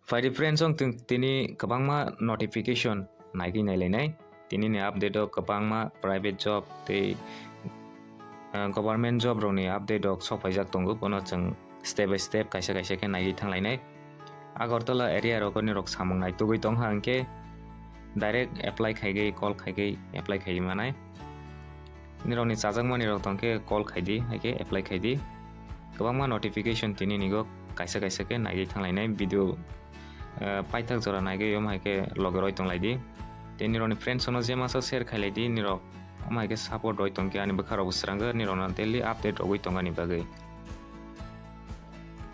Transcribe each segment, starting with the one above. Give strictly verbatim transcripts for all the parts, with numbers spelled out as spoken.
Phaidi friends, ang tini kwbangma notification naigwi nailainai. Tini ni update o kwbangma private job tei, ah, government job rokni update rok sok phaijak tongo, bono chwng step by step kaisa kaisa khe naigwi thanglainai. Agartala area rogo nirok samung naitugwi tongkha hwnkhe direct apply khaigwi, call khaigwi apply khaigwi manai. Nirokni chajakmani rok tongkhe call khaidi, haikhe apply khaidi. Kwbangma notification tini nigo kaisa kaisa khe naigwi thanglainai, video, eh, paithak jora naigwi omo haikhe loge roi tonglaidi. Tei nirokni friends rokno je masa share khailaidi, nirok omo haikhe support roi tongkhe ani bwkha rokbo srangwi nirokno daily update rogwi tongani bagwi.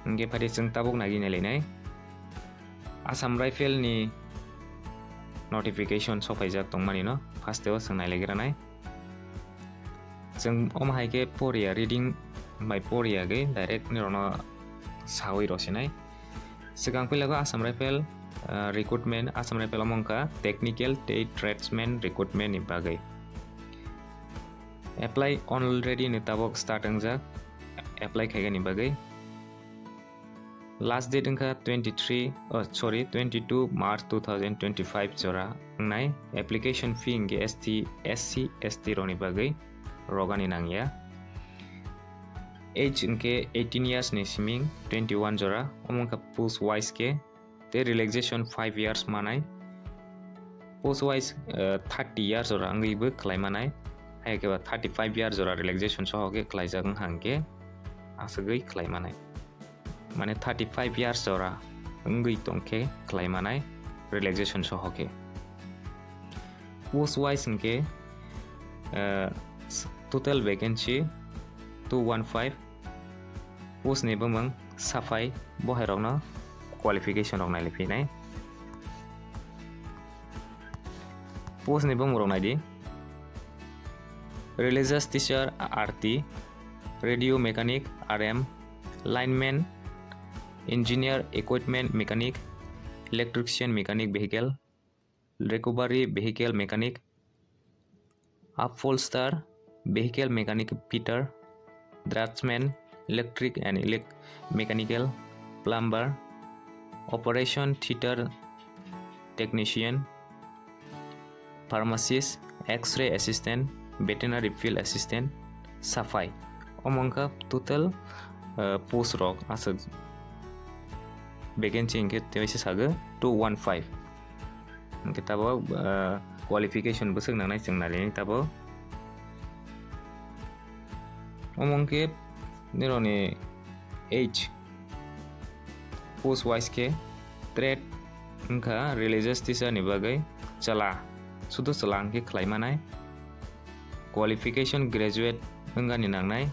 Hwnkhe phaidi chwng tabuk naigwi nailainai. Assam Rifle ni notification sokphaijak tongmani no first o chwng nailaigra nai. Chwng omo hai khe poriya, reading bai poriya gwi direct nirokno sawi rw sinai. Swkang puila khe Assam Rifle, ah, recruitment, Assam Rifle omo wngkha technical tei tradesman recruitment ni bagwi. Apply already ni tabuk start wngjak apply khaigani bagwi. Last date wngkha twenty-three, oh, sorry, twenty-two March two thousand twenty-five jora wngnai. Application fee hwnkhe S T, S C, S T rokni bagwi rogani nangya. Age hwnkhe eighteen years ni siming twenty-one jora, omo wngkha post wise khe. Tei relaxation five years manai. Post wise, eh, thirty years jora wngwi bo khlai manai. Hai khe ba thirty-five years jora relaxation soho khe khlaijak wngkha hwnkhe aswgwi khlai manai. Mane thirty-five years jora wngwi tongkhe khlai manai relaxation soho khe. Post wise hwnkhe, eh, total vacancy two one five, post ni bumung saphai, bo hai rokno qualification rok nailai phinai. Post ni bumung rok naidi, religious teacher R T, radio mechanic R M, lineman, engineer equipment mechanic, electrician mechanic vehicle, recovery vehicle mechanic, upholster, vehicle mechanic fitter, draftsman, electric and elec-, mechanical, plumber, operation theater technician, pharmacist, X-ray assistant, veterinary field assistant, saphai. Omo wngkha total, uh, post rok aswk vacancy hwnkhe teisa sago two one five. Hwnkhe tabuk, ah, qualification bwswk nangnai chwng nailini tabuk. Omo wngkhe nirokni age post wise khe trade wngkha religious teacher ni bagwi chwla, sudu chwla hwnkhe khlai manai. Qualification graduate wngani nangnai.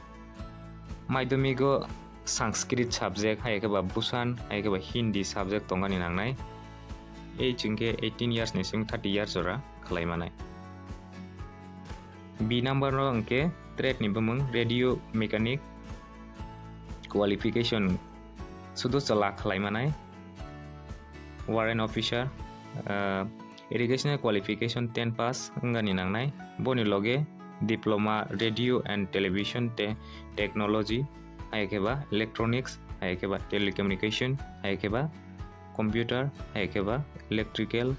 Madhyamik o Sanskrit subject, hai khe ba Bhushan, hai khe ba Hindi subject tongani nangnai. Age hwnkhe eighteen years ni simi thirty years jora khlai manai. B number no hwnkhe trade ni bumung radio mechanic, qualification sudu chwla khlai manai. Warrant officer, ah, educational qualification ten pass wngani nangnai. Boni loge diploma radio and television te-, technology, hai khe ba electronics, hai khe ba telecommunication, hai khe ba computer, hai khe ba electrical,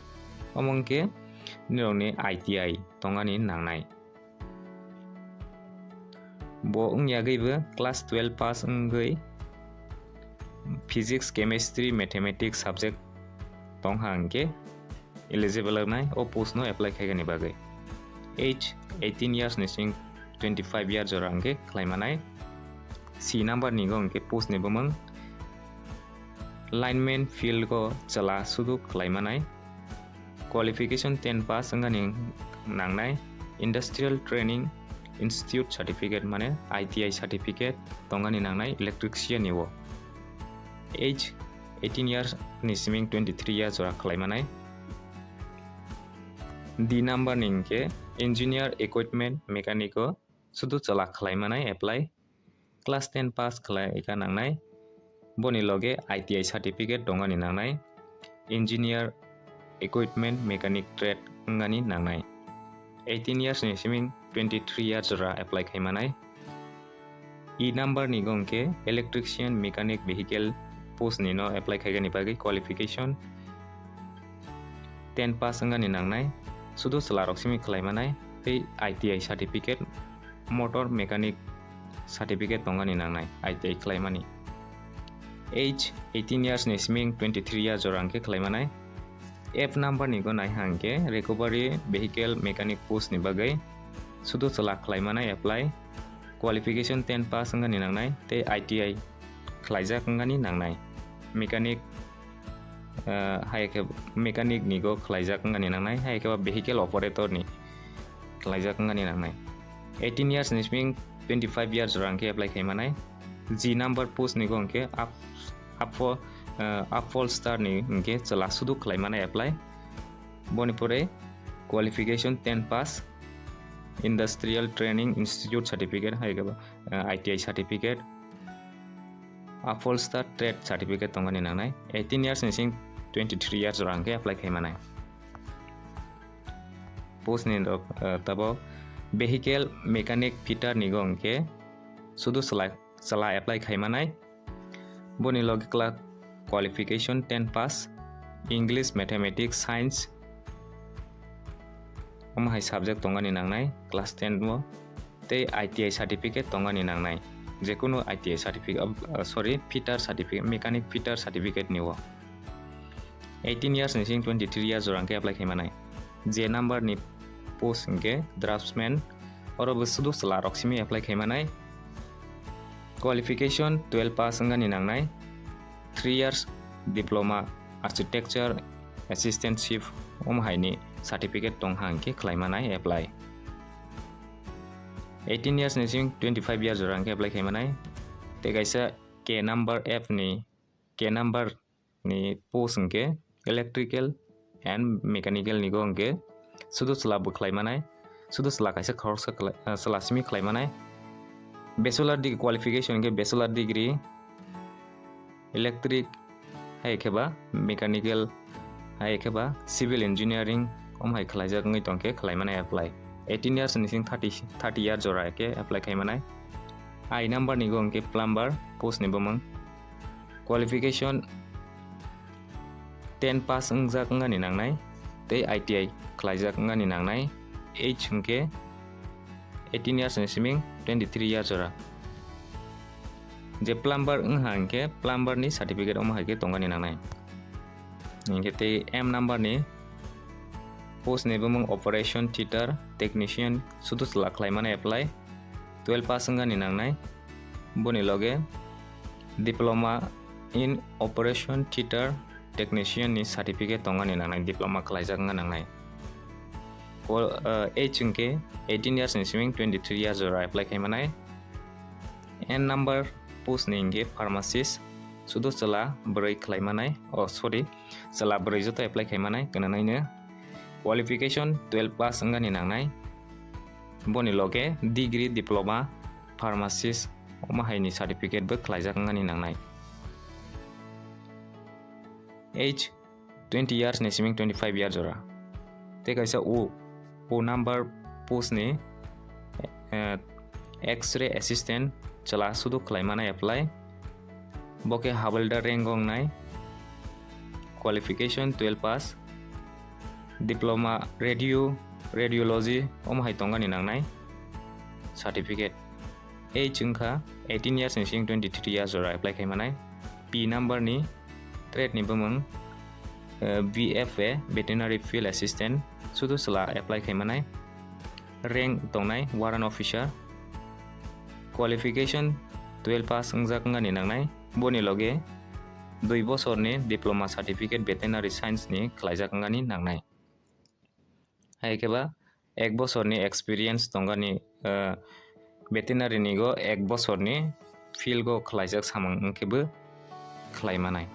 omo wngkhe nirokni I T I tongani nangnai. Bo wngya gwi bo class twelve pass wngwi physics, chemistry, mathematics subject tongkha hwnkhe eligible wngnai o post no apply khaigani bagwi. Age eighteen years ni sing twenty five year jora hwnkhe khlai manai. C number ni go hwnkhe post ni bumung lineman field go chwla sudu khlai manai. Qualification ten pass wngani nangnai, industrial training institute certificate mane I T I certificate tongani nangnai electrician ni o. Age eighteen years ni siming twenty three years jora khlai manai. D number ni hwnkhe engineer equipment mechanic o sudu chwla khlai manai apply. Class ten pass khlai kha nangnai. Boni loge I T I certificate tongani nangnai. Engineer equipment mechanic trade wngani nangnai. Eighteen years ni siming twenty three years jora apply khai manai. E number ni go hwnkhe electrician mechanic vehicle post ni no apply khaigani bagwi qualification ten pass wngani nangnai, sudu chwla rok simi khlai manai, tei I T I certificate, motor mechanic certificate tongani nangnai, I T I khlai mani. Age eighteen years ni siming twenty three years jora hwnkhe khlai manai. F number ni go nai hwnkhe recovery vehicle mechanic post ni bagwi sudu chwla khlai manai apply. Qualification ten pass wngani nangnai tei I T I khlaijak wngani nangnai. Mechanic, ah, hai khe mechanic ni go khlaijak wngani nangnai, hai khe ba vehicle operator ni khlaijak wngani nangnai. Eighteen years ni siming twenty five years jora hwnkhe apply khai manai. G number post ni go hwnkhe up-, upfo-, ah, upholster ni hwnkhe chwla sudu khlai manai apply. Boni pore qualification ten pass, industrial training institute certificate, hai khe ba, ah, I T I certificate, upholster trade certificate tongani nangnai. Eighteen years ni sing twenty three years jora hwnkhe apply khai manai. Post ni rok, ah, tabok vehicle mechanic fitter ni go hwnkhe sudu chwla, chwla apply khai manai. Boni logi kla qualification ten pass, English, Mathematics, Science, omo hai subject tongani nangnai class ten o, tei I T I certificate tongani nangnai, jekunu I T I certificate, uh, sorry, fitter certificate, mechanic fitter certificate ni o. Eighteen years ni sing twenty three years jora hwnkhe apply khai manai. J number ni post hwnkhe draftsman, oro bo sudu chwla rok simi apply khai manai. Qualification twelve pass wngani nangnai, three years diploma architecture assistantship omo hai ni certificate tong hang khe khlai manai apply. Eighteen years ni sing twenty five years jora hwnkhe apply khai manai. Tei kaisa K number F ni, K number ni post hwnkhe electrical and mechanical ni go hwnkhe sudu chwla bo khlai manai, sudu chwla kaisa khoroksa khlai, ah, chwla simi khlai manai. Bachelor degree qualification hwnkhe bachelor degree electric hai khe ba mechanical hai khe ba civil engineering om hai khlaijak wngwi tongkhe khlai manai apply. Eighteen years ni sing thirty, thirty year jora khe apply khai manai. I number ni go hwnkhe plumber post ni bumung. Qualification ten pass wngjak wngani nangnai, tei I T I khlaijak wngani nangnai. Age hwnkhe eighteen years ni siming twenty three years jora. Je plumber wngha hwnkhe plumber ni certificate omo hai khe tongani nangnai. Hwnkhe tei M number ni post ni bumung operation theater technician sudu chwla khlai mani apply. Twelve pass wngani nangnai. Boni loge diploma in operation theater technician ni certificate tongani nangnai, diploma khlaijak wngna nangnai. Ko-, ah, age hwnkhe eighteen years ni siming twenty three years jora apply khai manai. N number post ni hwnkhe pharmacist, sudu chwla bwrwi khlai manai, oh sorry, chwla bwrwi joto apply khai manai, kwnanaino. Qualification twelve pass wngani nangnai. Boni loge degree, diploma, pharmacist, omo hai ni certificate bo khlaijak wngani nangnai. Age twenty years ni siming twenty five years jora. Tei kaisa O, O number post ni, eh, X-ray assistant chwla sudu khlai manai apply. Bo khe havildar rank wngnai. Qualification twelve pass, diploma radio, radiology omo hai tongani nangnai certificate. Age wngkha eighteen years ni sing twenty three years jora apply khai manai. P number ni trade ni bumung, eh, B F A, veterinary field assistant, sudu chwla apply khai manai. Rank tongnai warrant officer. Qualification twelve pass wngjak wngani nangnai. Boni loge dui bosorni diploma certificate veterinary science ni khlaijak wngani nangnai. Hai khe ba ek bosorni experience tongani, eh, veterinary ni go ek bosorni field go khlaijak samung wngkhe bo khlai manai.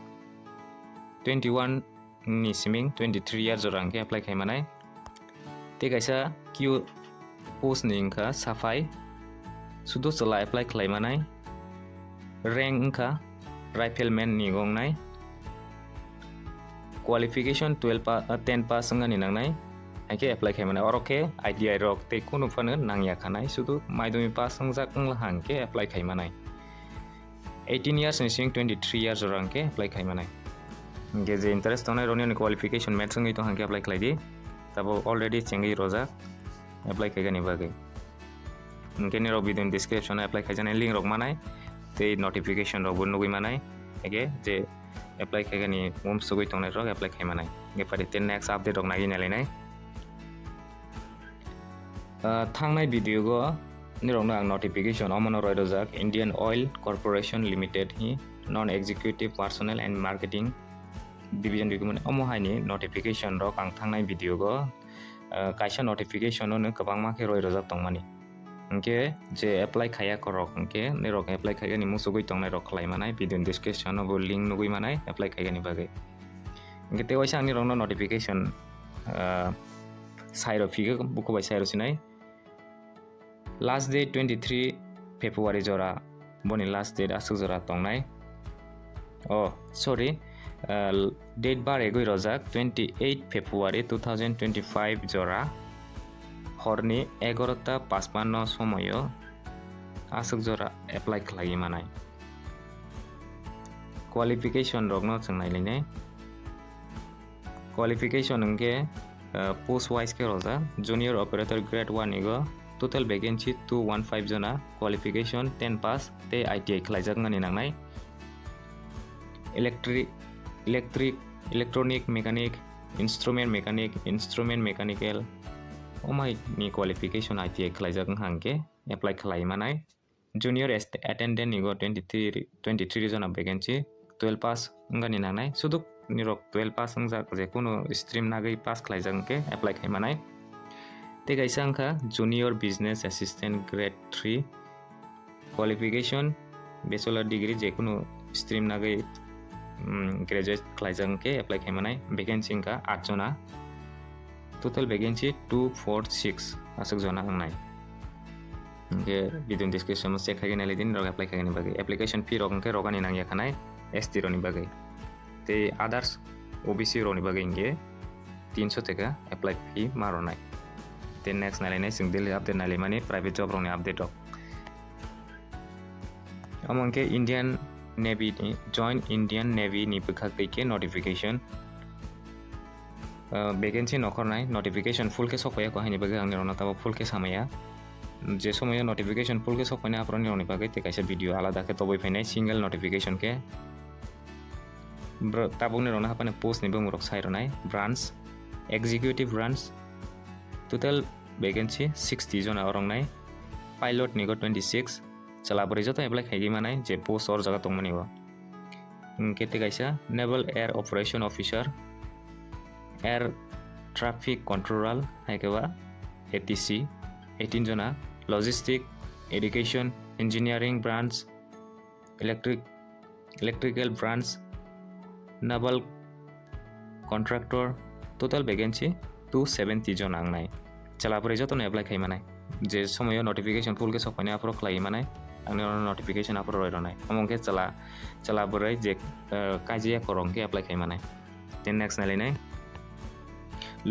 Twenty one ni siming twenty three year jora hwnkhe apply khai manai. Tei kaisa Q post ni wngkha saphai, sudu chwla apply khlai manai. Rank wngkha rifleman ni wngnai. Qualification twelve pa-, ah, ten pass wngani nangnai, hai khe apply khai manai. Oro khe I T I rok tei kunu phano nangya khanai, sudu maidumi pass wngjak wngla hang khe apply khai manai. eighteen years ni sing twenty three years jora hwnkhe apply khai manai. Hwnkhe je interest tongnai rokni qualification match wngwi tong hwnkhe apply khlai di. Tabuk already chengwi rojak apply khaigani bagwi. Hwnkhe nirok video ni description o apply khaijaknai link rok manai tei notification rok bo nugwi manai. Hwnkhe je apply khaigani mumsugwi tongnai rok apply khai manai. Hwnkhe pari tei next update rok nagwi nailainai. Ah, thangnai video go nirokno ang notification omono roi rojak Indian Oil Corporation Limited hi non executive personnel and marketing division rikmani omo haini notification rok ang thangnai video go, ah, kaisa notification no kwbangma khe roi rojak tongmani. Hwnkhe je apply khaiya korok hwnkhe nirok apply khaigani musugwi tongnai rok khlai manai video ni description o bo link nugwi manai apply khaigani bagwi. Hwnkhe tei waisa ang nirokno notification, ah, sairo phige buku bai sairo sinai. Last date twenty three February jora, boni last date aswk jora tongnai. Oh, sorry, ah, date bar egwi rojak twenty eight February two thousand twenty five jora, horni egarota pachpanno somoyo aswk jora apply khlaiwi manai. Qualification rokno chwng nailainai. Qualification hwnkhe, ah, post wise khe rojak. Junior operator grade one igo total vacancy two one five jona, qualification ten pass tei I T I khlaijak wngani nangnai. Electric, electric, electronic mechanic, instrument mechanic, instrument mechanical, omai ni qualification I T I khlaijak wngkha hwnkhe apply khlai manai. Junior est-, attendant nigo twenty three, twenty three jona vacancy, twelve pass wngani nangnai. Suduk nirok twelve pass wngjak, je kunu stream nagwi pass khlaijak hwnkhe apply khai manai. Tei kaisa wngkha Junior Business Assistant grade three, qualification bachelor degree je kunu stream nagwi, mm, graduate khlaijak hwnkhe apply khai manai. Vacancy wngkha aat jona. Total vacancy two four six aswk jona wngnai. Hwnkhe video ni description o check khaigwi nailai di, norok apply khaigani bagwi. Application fee rok hwnkhe rogani nangya khanai S T rokni bagwi. Tei others O B C rokni bagwi hwnkhe tinso taka apply fee ma rwnai. Tei next nailainai chwng daily update nailaimani private job rokni update rok. Omo hwnkhe Indian Navy ni, Join Indian Navy ni bwkhak twi khe notification. Ah, vacancy nokhornai notification full khe sokpaiya ko, haini bagwi ang nirokno tabuk full khe samaya. Je somoyo notification full khe sokpainai aphuru nirokni bagwi tei kaisa video alada khe tobwi phainai single notification khe. Bro, tabuk nirokno haphani post ni bumung rok sai rwnai. Branch, executive branch, total vacancy sixty jona orongnai. Pilot nigo twenty six, chwla bwrwi joto apply khaigwi manai je post o jaga tongmani o. Hwnkhe tei kaisa Naval Air Operation Officer, Air Traffic Controller, hai khe ba A T C, eighteen jona, Logistic, Education, Engineering Branch, Electric, Electrical Branch, Naval Contractor, total vacancy two seventy jon wngnai. Chwla bwrwi jotono apply khai manai. Je somoyo notification full khe sokphainai aphuru khlaiwi manai. Ang nirokno notification aphuru roi rwnai. Omo hwnkhe chwla, chwla bwrwi je, eh, kaijaya korok hwnkhe apply khai manai. Then next nailainai.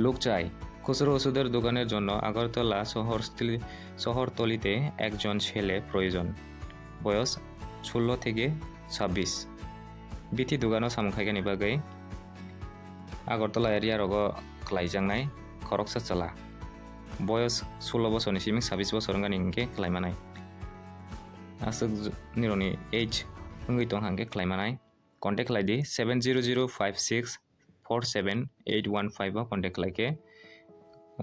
লোক চাই। খুচরো ওষুধের দোকানের জন্য আগরতলা শহর স্থলি-, শহরতলিতে একজন ছেলে প্রয়োজন। বয়স ষোলো থেকে ছাব্বিশ। Bithi dogano samung khaikani bagwi Agartala area rogo khlaijaknai khoroksa chwla. Boyos sullo bosorni simi sabis bosor wngani hinkhe khlaimanai. Aswk j-, nirokni age wngwi tong hwnkhe khlaimanai. Contact khlai di seven zero zero five six four seven eight one five o contact khlai khe,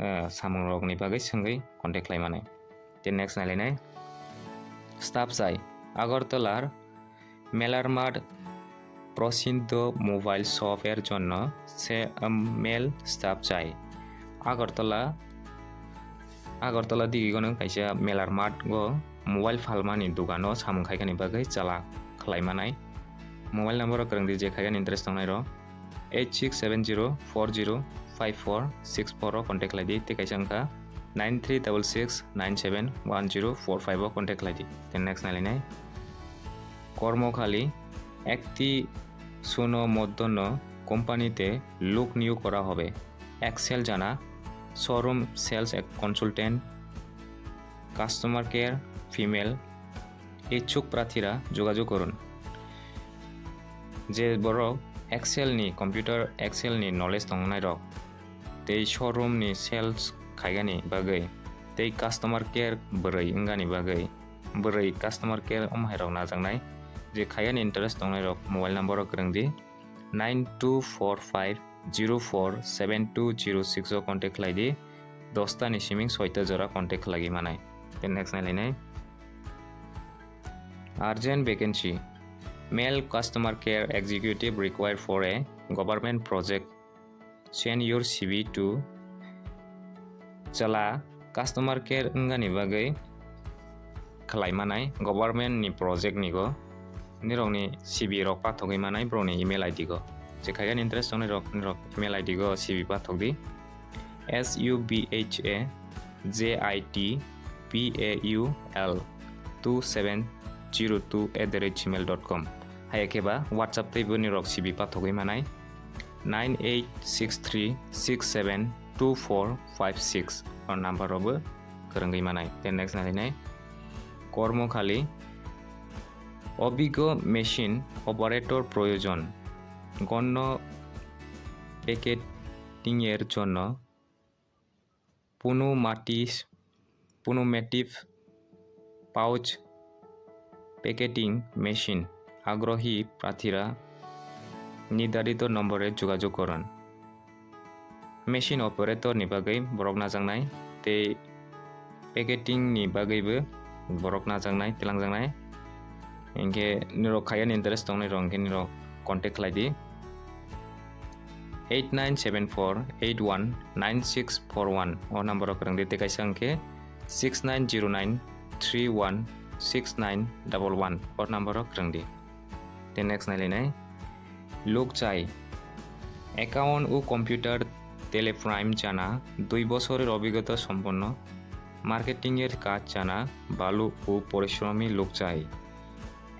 ah, samung rokni bagwi swngwi contact khlai mani. Tei next nailainai staff chai Agartalar Melar Mart Prasiddho Mobile Shop er jonno se, um, male staff chai. Agartala, Agartala digi gono kaisa Melar Mart go mobile phalmani dogano samung khaikani bagwi chwla khlaimanai. Mobile number o kwrwng di je khaikani interest tongnai rok. Eight six seven zero four zero five four six four o contact khlai di, tei kaisa wngkha nine three double six nine seven one zero four five o contact khlai di. Tei next nailainai. কর্মখালি একটি সুনামধন্য কোম্পানিতে লোক নিয়োগ করা হবে। Excel জানা, showroom sales consultant, customer care, female, ইচ্ছুক প্রার্থীরা যোগাযোগ করুন। Je borok Excel ni, computer Excel ni knowledge tongnai rok tei showroom ni sales khaigani bagwi tei customer care bwrwi wngani bagwi bwrwi customer care omo hai rok najaknai. Je khaigani interest tongnai rok mobile number o kwrwng di, nine two four five zero four seven two zero six o contact khlai di. Dosta ni siming soita jora contact khlai manai. Then next nai lainai. Urgent vacancy. Male customer care executive required for a government project. Send your C V to. Chwla customer care wngani bagwi khlai manai government ni project ni go. Nirokni C V rok pathogwi manai borokni email I D go. Je khaigani interest tongnai rok, nirok email I D go C V pathok di. S U B H A J I T P A U L two seven zero two at the rate gmail dot com. Hai khe ba WhatsApp tei bo nirok C V pathogwi manai nine eight six three six seven two four five six o number o bo kwrwngwi manai. Then next nai nai kormo khali obigo machine operator proyojon gonno packeting er jonno pneumatis-, pneumatic pouch packeting machine agrohi prathira nirdharito nombore jogajog korun. Machine operator ni bagwi borok najaknai tei packeting ni bagwi bo borok najaknai, twlangjaknai. Hinkhe nirok khaiyani interest tongnai rok hinkhe nirok contact khlai di. Eight nine seven four eight one nine six four one o number o kwrwng di, tei kaisa hinkhe six nine zero nine three one six nine double one o number o kwrwng di. Tei next nai lainai. Luk chai. Account o computer tele prime jana, dui bosor obhigota somponno, marketing er kaj jana, balu o porishromi luk chai.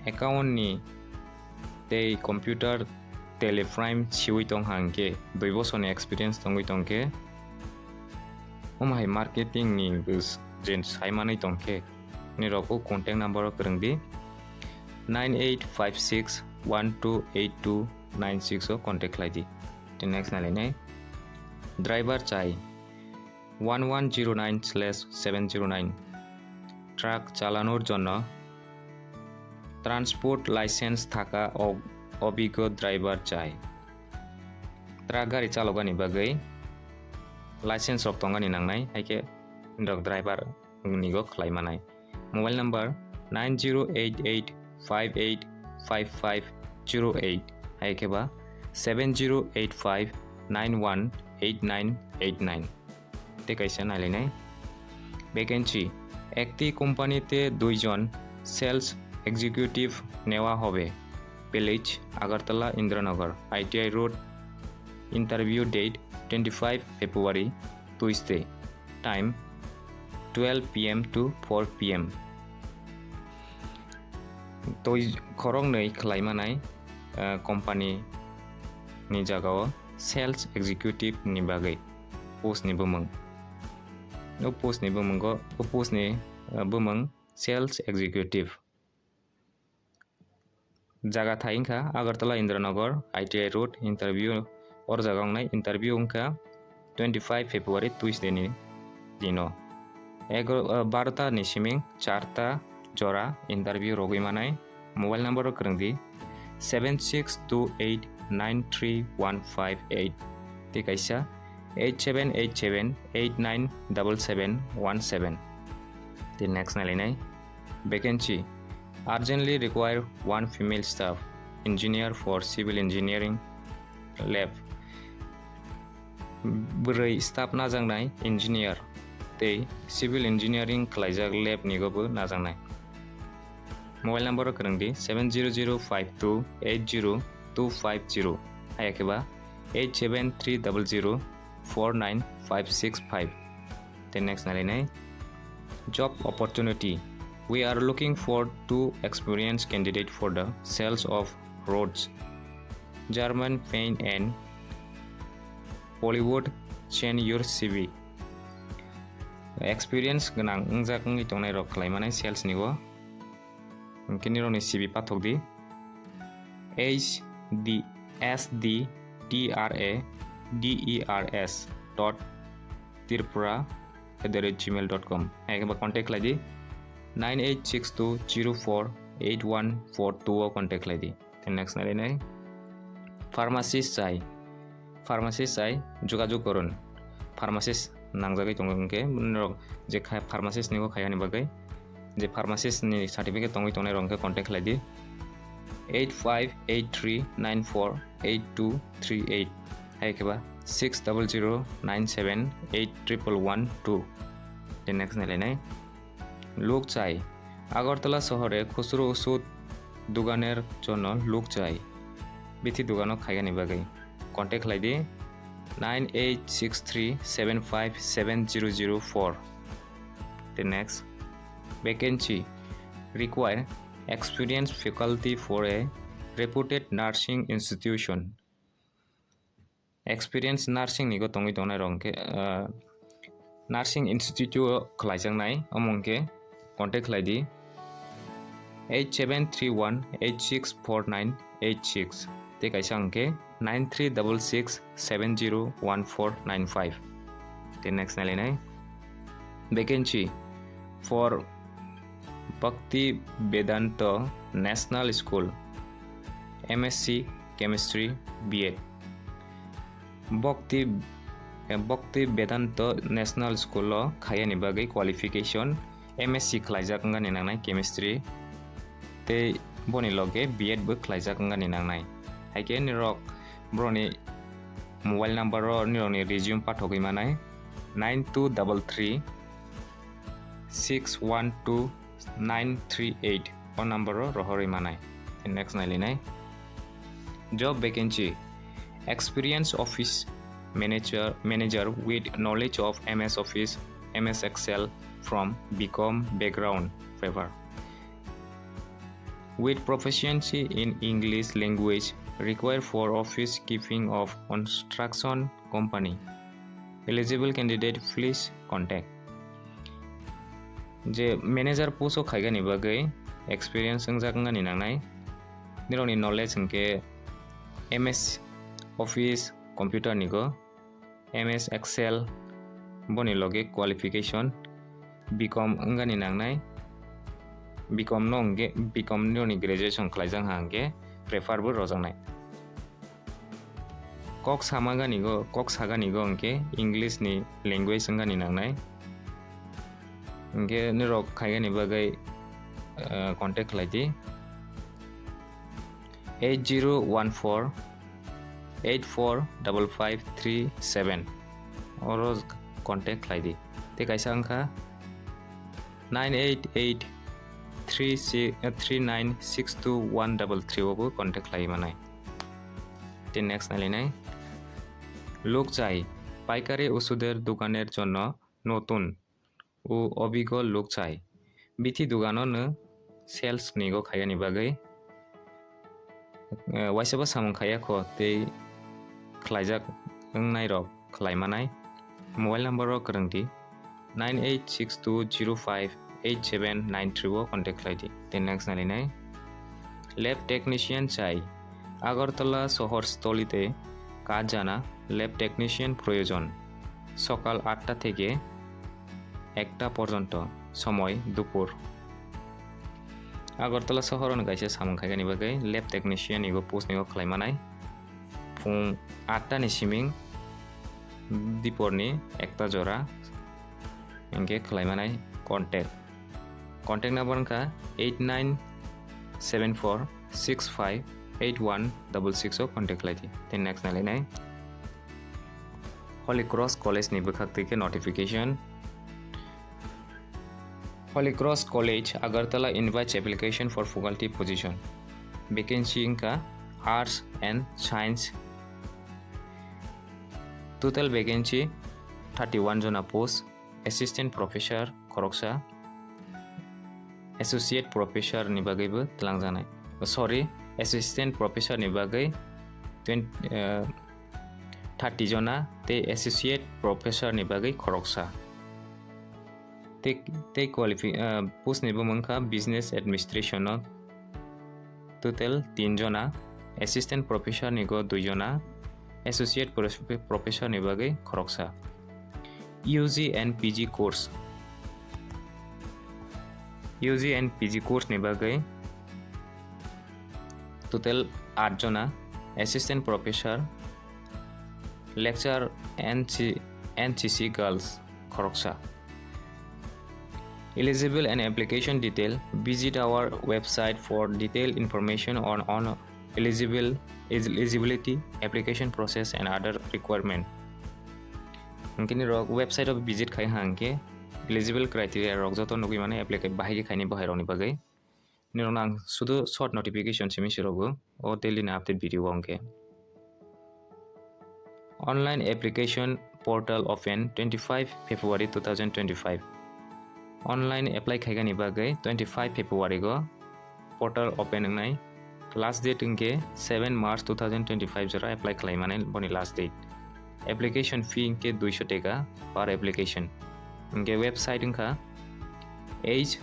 Account ni tei computer tele prime siwi tong hang khe, dui bosor ni experience tongwi tong khe, omo hai marketing ni bwsajin sai manwi tong khe, nirok o contact number o kwrwng di, nine eight five six one two eight two nine six o contact khlai di. Tei next nai lainai. Driver chai one one zero nine slash seven zero nine. Truck chalanor jonno transport license thaka o-, obigo driver chai. Truck gari chalogani bagwi license rok tongani nangnai, hai khe nirok driver ni go khlai manai. Mobile number nine zero eight eight five eight five five zero eight, hai khe ba seven zero eight five nine one eight nine eight nine. Tei kaisa nai lainai. Vacancy, ekti company te dui jon sales executive newa hobe. Village, Agartala, Indranagar, I T I Road. Interview date twenty-five February, Tuesday. Time twelve P M to four P M. Toi khoroknwi khlai manai, ah, company ni jagao sales executive ni bagwi post ni bumung. O post ni bumungo, o post ni, ah, bumung sales executive. Jaga thai wngkha Agartala Indranagar, I T I Road, interview or jaga wngnai, interview wngkha twenty-five February, Tuesday ni dino. Ego-, ah, barota ni siming charta jora interview rogwi manai. Mobile number o kwrwng di seven six two eight nine three one five eight tei kaisa eight seven eight seven eight nine double seven one seven. Tei next nai lainai. Vacancy, urgently require one female staff engineer for civil engineering lab. Bwrwi staff najaknai engineer tei civil engineering khlaijak lab ni go bo najaknai. Mobile number o kwrwng di seven zero zero five two eight zero two five zero, hai khe ba eight seven three double zero four nine five six five. Tei next nai lainai. Job opportunity. We are looking for two experienced candidate for the sales of roads, German paint and Bollywood. Send your C V. Experience gwnang wngjak wngwi tongnai rok khlai manai sales ni o. Hinkhe nirokni C V pathok di. Age D S D T R A D E R S dot tripura at the rate gmail dot com. Hai khe ba contact khlai di, nine eight six two zero four eight one four two o contact khlai di. Then next nai nai pharmacist chai, pharmacist chai jogajog korun. Pharmacist nangjagwi tongo hwnkhe norok je kha-, pharmacist ni bo khaiyani bagwi, je pharmacist ni certificate tongwi tongnai rok hwnkhe contact khlai di eight five eight three nine four eight two three eight, hai khe ba six double zero nine seven eight triple one two. Then next nai lai nai luk chai, Agartala sohore khusru usud duganer jonno luk chai, bithi dugano khaiyani bagwi contact khlai di nine eight six three seven five seven zero zero four. The next vacancy require experienced faculty for a reputed nursing institution. Experience nursing ni go tongwi tongnai rok hwnkhe, ah, nursing institute o khlaijaknai, omo hwnkhe contact khlai di eight seven three one eight six four nine eight six, tei kaisa hwnkhe nine three double six seven zero one four nine five. Tei next nai lai nai vacancy for Bhakti Vedanta National School, M S C Chemistry, B Ed. Bhakti, eh, Bhakti Vedanta National School o khaiyani bagwi qualification M S C khlaijak wngani nangnai chemistry, tei boni loge B Ed bo khlaijak wngani nangnai. Hai khe nirok borokni mobile number o nirokni resume pathogwi manai nine two double three six one two nine three eight o number o rohorwi manai. Next nai lai nai job vacancy, experience office manager, manager with knowledge of M S Office, M S Excel from B Com background prefer. With proficiency in English language required for office keeping of construction company. Eligible candidate, please contact. Je manager post o khaigani bagwi experience wngjak wngani nangnai. Nirokni knowledge hwnkhe M S Office computer ni go, M S Excel, boni loge qualification B Com wngani nangnai. B Com no hwnkhe, B Com nirokni graduation khlaijak ha hwnkhe prefer bo rojaknai. Kok sama gani go, kok sagani go hwnkhe English ni language wngani nangnai. Hwnkhe nirok khaigani bagwi, eh, contact khlai di eight zero one four eight four double five three seven, oro contact khlai di. Tei kaisa wngkha nine eight eight three six, eh, three nine six two one double three o bo contact khlai manai. Tei next nai lai nai. Luk chai, paikari usuder dukaner jonno notun o obigo luk chai. Bithi dugano no sales ni go khaigani bagwi, eh, waisa bo samung khaiya kho tei khlaijak wngnai rok khlai manai. Mobile number o kwrwng di nine eight six two zero five eight seven nine three o contact khlai di. Tei next nai lai nai. Lab technician chai. Agartala sohor stolite kaj jana lab technician proyojon. Sokal atta theke ekta porjonto, somoi dupur. Agartala sohor o kaisa samung khaigani bagwi lab technician ni go post ni go khlai manai. Phung atta ni siming diporni ekta jora hwnkhe khlai manai contact. Contact number wngkha eight nine seven four six five eight one double six o contact khlai di. Tei next nai lai nai. Holy Cross College ni bwkhak twi khe notification. Holy Cross College, Agartala invites application for faculty position. Vacancy wngkha Arts and Science. Total vacancy thirty one jona post. Assistant Professor khoroksa, Associate Professor ni bagwi bo twlangjaknai. Sorry, Assistant Professor ni bagwi twenty, eh, thirty jona tei Associate Professor ni bagwi khoroksa. Tei, tei qualifi-, eh, post ni bumung wngkha Business Administration o total tin jona. Assistant Professor ni go dui jona, Associate Pro-, Professor ni bagwi khoroksa. U G and P G course. U G and P G course ni bagwi total aat jona, Assistant Professor, Lecturer N C, N C C Girls, khoroksa. Eligible and application detail. Visit our website for detailed information on, on eligible, eligibility, application process and other requirement. Hwnkhe nirok website o visit khai hwnkhe eligible criteria rok joto nugwi mano, apply khai bahai khe khaini bahai rokni bagwi. Nirok ang sudu short notification simi sirogo o daily ni update video o hwnkhe. Online application portal open twenty-five February two thousand twenty-five. Online apply khaigani bagwi twenty-five February go portal open wngnai. Last date hwnkhe seven March two thousand twenty-five jora apply khlai mani boni last date. Application fee hwnkhe duisho teka per application. Hwnkhe website wngkha H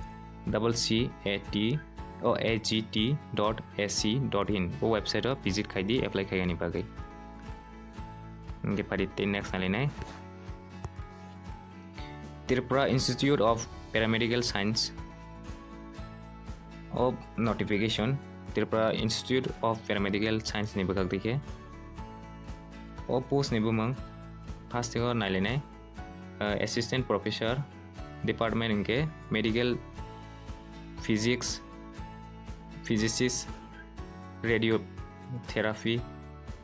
double C A T O A G T dot A C dot in. O website o visit khai di apply khaigani bagwi. Hwnkhe phari tei next nailainai. Tripura Institute of Paramedical Science o notification, Tripura Institute of Paramedical Science ni bwkhak dikhe. O post ni bumung first o nailainai, uh, Assistant Professor, department hwnkhe Medical Physics, Physicist, Radiotherapy,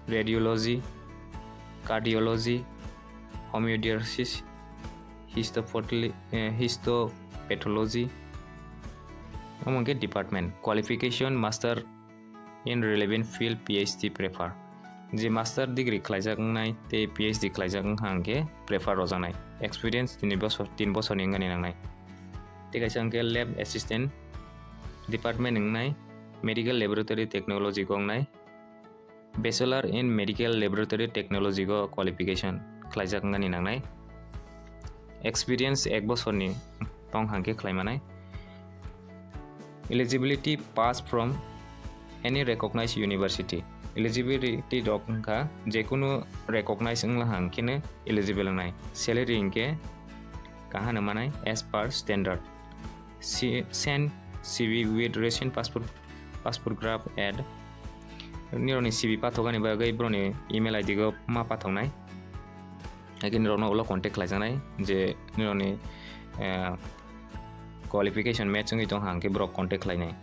Radiology, Cardiology, Homeodialysis, Histopathology, eh, Histopathology, omo hwnkhe department. Qualification, Master in relevant field, P H D prefer. Je master degree khlaijak wngnai tei P H D khlaijak wngkha hwnkhe prefer rojaknai. Experience tini bosor, tin bosorni wngani nangnai. Tei kaisa hwnkhe lab assistant department wngnai, medical laboratory technology go wngnai, bachelor in medical laboratory technology go qualification khlaijak wngnani nangnai. Experience ek bosorni tong hwnkhe khlaimanai. Eligibility, pass from any recognized university. Eligibility rok wngkha jekunu recognized wngla hwnkhe no eligible wngnai. Salary hwnkhe kahano manai as per standard. Si-, send C V with recent passport, passport graph at nirokni C V pathokani bagwi borokni email I D go ma pathoknai. Haikhe nirokno ulo contact khlaijaknai je nirokni, eh, qualification match wngwi tong hwnkhe borok contact khlainai.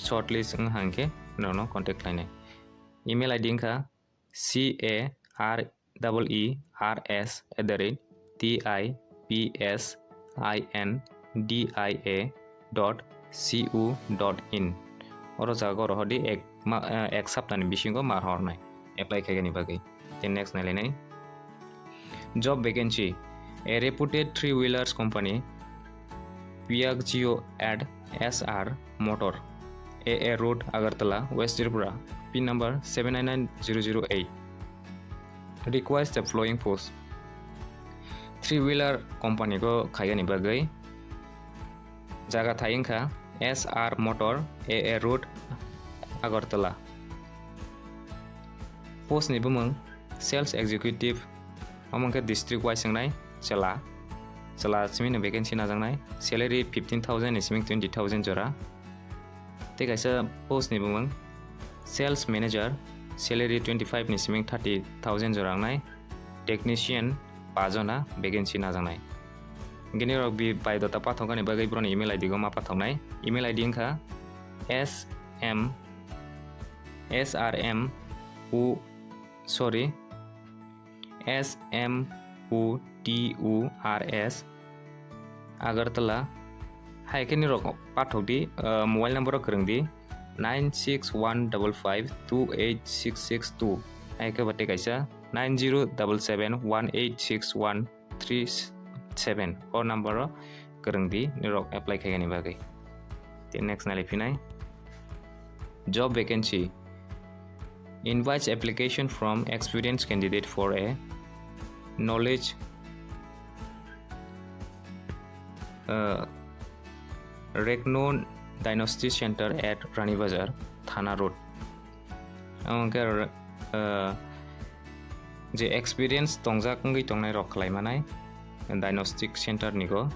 Shortlist wng hwnkhe nirokno contact khlainai. Email I D wngkha C A R E E R S at the rate T I P S I N D I A dot C O dot in. Oro jaga oro hodi ek ma-, eh, ek saptani bisingo mar hornai apply khaigani bagwi. Tei next nailainai. Job vacancy. A reputed three wheelers company, Piaggio at S R Motor, A A Road, Agartala, West Tripura, pin number seven nine nine zero zero eight. Requires the following post. Three wheeler company go khaigani bagwi jaga thai wngkha S R Motor, A A Road, Agartala. Post ni bumung sales executive, omo hwnkhe district wise wngnai chwla, chwla simi no vacancy najaknai, salary fifteen thousand ni simi twenty thousand jora. Tei kaisa post ni bumung sales manager, salary twenty five ni simi thirty thousand jora wngnai, technician pa jona vacancy najaknai. Hwnkhe nirok bi biodata pathokani bagwi borokni email I D go ma pathoknai. Email I D wngkha S M, S R M O, sorry, S M O T O R S, Agartala. Hai khe nirok pathok di, uh, mobile number o kwrwng di, nine six one double five two eight six six two. Hai khe ba tei kaisa nine zero double seven one eight six one three seven. O number o kwrwng di, nirok apply khaigani bagwi. Tei next nai phinai. Job vacancy. Invites application from experienced candidate for a knowledge, uh, Ragno Diagnostic Center at Rani Bazar, Thana Road. Amo hwnkhe, ah, je experience tongjak wngwi tongnai rok khlai manai diagnostic center ni go.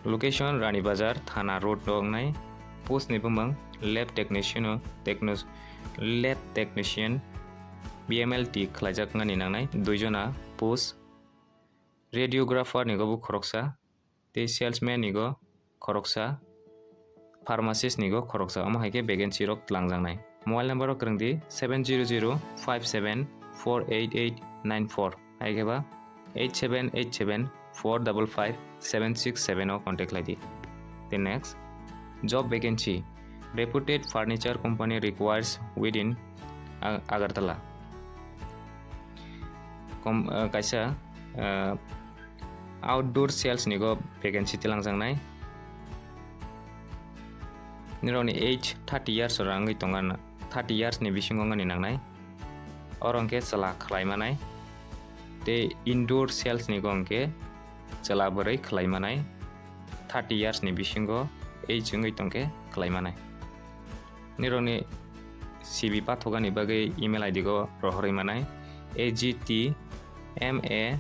Location Rani Bazar, Thana Road o wngnai. Post ni bumung lab technician o, techno-, lab technician B M L T khlaijak wngani nangnai, dui jona post. Radiographer ni go bo khoroksa, tei salesman ni go khoroksa, pharmacist ni go khoroksa, omo hai khe vacancy rok twlangjaknai. Mobile number o kwrwng di seven zero zero five seven four eight eight nine four, hai khe ba eight seven eight seven four double five seven six seven o contact khlai di. The next job vacancy, reputed furniture company requires within A-, Agartala. Kom-, ah, kaisa, ah, outdoor sales ni go vacancy twlangjaknai. Nirokni age thirty years ora wngwi tongo, thirty years ni bisingo wngani nangnai. Oro hwnkhe chwla khlai manai. Tei indoor sales ni go hwnkhe chwla bwrwi khlai manai. Thirty years ni bisingo age wngwi tongkhe khlai manai. Nirokni C V pathogani bagwi email I D go rohorwi manai, A G T M A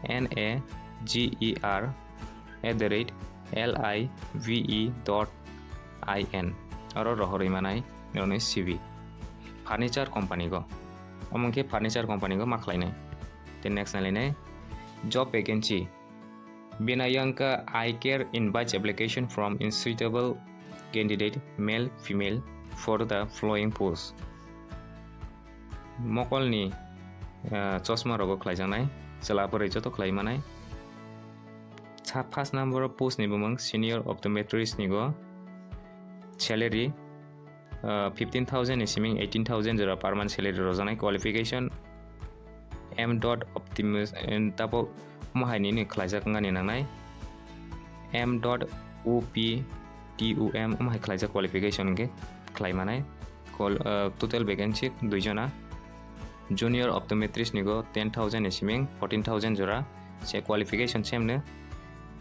N A G E R at the rate L I V E dot I N. Oro rohorwi manai nirokni C V. Furniture company go. Omo khe furniture company go ma khlainai. Tei next nailainai job vacancy. Binayanka Eye Care invites application from suitable candidate, male, female, for the following post. Mokolni, ah, chosma rogo khlaijaknai, chwla bwrwi joto khlai manai. Sa first number o post ni bumung senior optometrist ni go salary, ah, fifteen thousand ni siming eighteen thousand jora per month salary rojaknai. Qualification M dot optimus, eh, tabo omo hai nini khlaijak wngani nangnai. M dot O P T O M omo hai khlaijak qualification hwnkhe khlai manai. Qual-, ah, total vacancy dui jona. Junior optometrist ni go ten thousand ni siming fourteen thousand jora. Se qualification same no.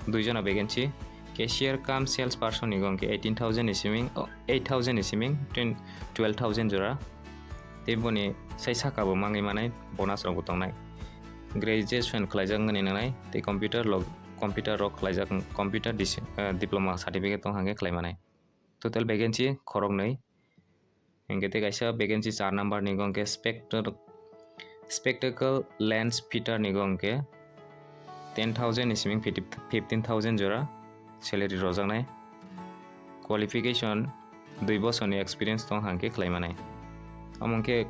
Dui jona vacancy. Cashier cum sales person ni go hwnkhe eighteen thousand ni siming, oh, eight thousand ni siming, ten, twelve thousand jora. Tei boni sai saka bo mangwi manai, bonus rok bo tongnai. Graduation khlaijak wngani nangnai, tei computer log-, computer rok khlaijak, computer dis-, eh, diploma certificate tong hangkhe khlai manai. Total vacancy khoroknwi. Hingke tei kaisa vacancy char number ni go hingke spectac-, spectacle lens fitter ni go hingke ten thousand ni siming fifty, fifteen thousand jora salary rojaknai. Qualification dui bosor ni experience tong hangke khlai manai. Omo hingke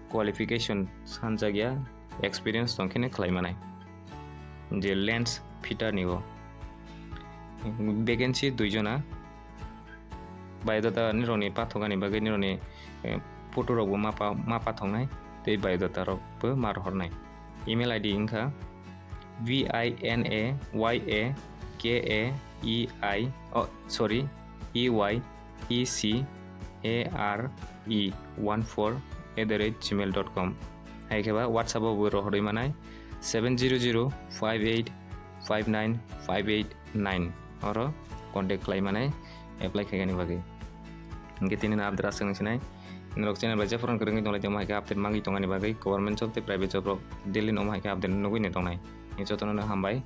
qualification sanjak ya, experience tong khe khlai manai. Je lens fitter ni go vacancy dui jona. Biodata nirokni pathogani bagwi nirokni, eh, photo rokbo ma pa-, ma pathoknai tei biodata rokbo ma rohornai. Email I D wngkha V I N A Y A K A E I, oh, sorry, E Y E C A R E one four at the rate gmail dot com. Hai khe ba WhatsApp o bo rohorwi manai seven zero zero five eight five nine five eight nine, oro contact khlai manai apply khaigani bagwi. Hingke tini na update aswk nang sinai. Norok channel bai jephuru kwrwngwi tonglaitongma hai khe update mangwi tongani bagwi government job tei private job rok daily no hai khe update nugwi ni tongnai. Ni jotono no hambai.